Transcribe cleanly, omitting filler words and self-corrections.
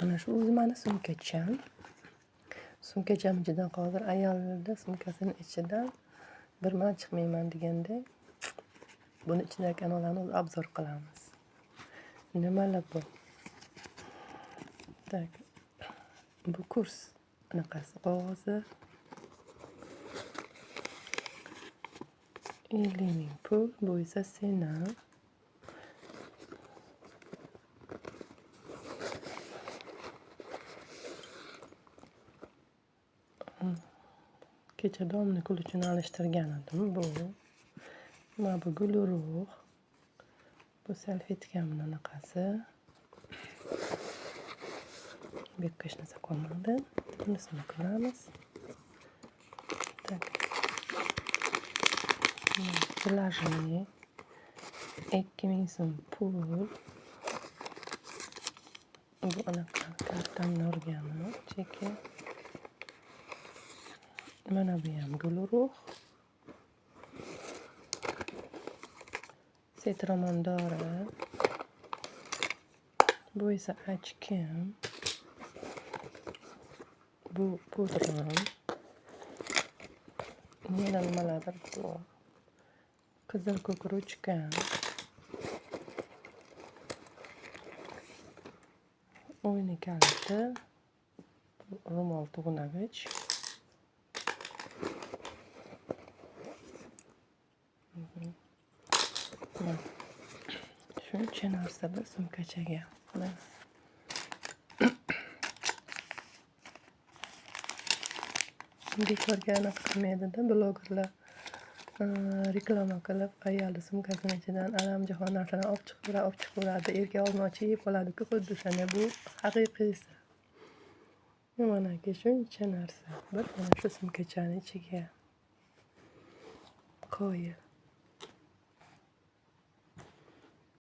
Ana shu o'zi mani sumkacham. Sumkacham ichidan hozir ayolni sumkasini ichidan bir man chiqmayman deganda buni ichidagi analarni o'zi obzor qilamiz. Nimalar bu? Tak. Bu kurs anaqasi qog'ozi. 50 ming pul, bu esa sena. Kecha domni ключini alishtirgan edim. Bu mana bu gulurug'. Bu salfetkamni anaqasi. Bu yerga hech narsa qolmadi. Bunisini qilamiz. Tak. Влажный 2000 so'm pul. Bu anaqa kartamni urgani cheki. Mana bu ham gulurug'. Citramon dori. Bu esa achkim. Bu pudram. Yana nimalardir bu. Qizil ko'k ruchka. O'yni kaliti. Ro'mol tug'nagich. Shuncha narsa bir sumkachaga. Mana. Bekorga anaqa qilmaydida blogerlar reklama qilib ayolni sumkasini ichidan alam-jahon narsalarni olib chiqaveradi, olib chiqaveradi. Erkak og'zini ochib yeb qoladi-ku, xuddi o'shanda bu haqiqiysi. Manaki shuncha narsa bir mana shu sumkachani ichiga qo'yib.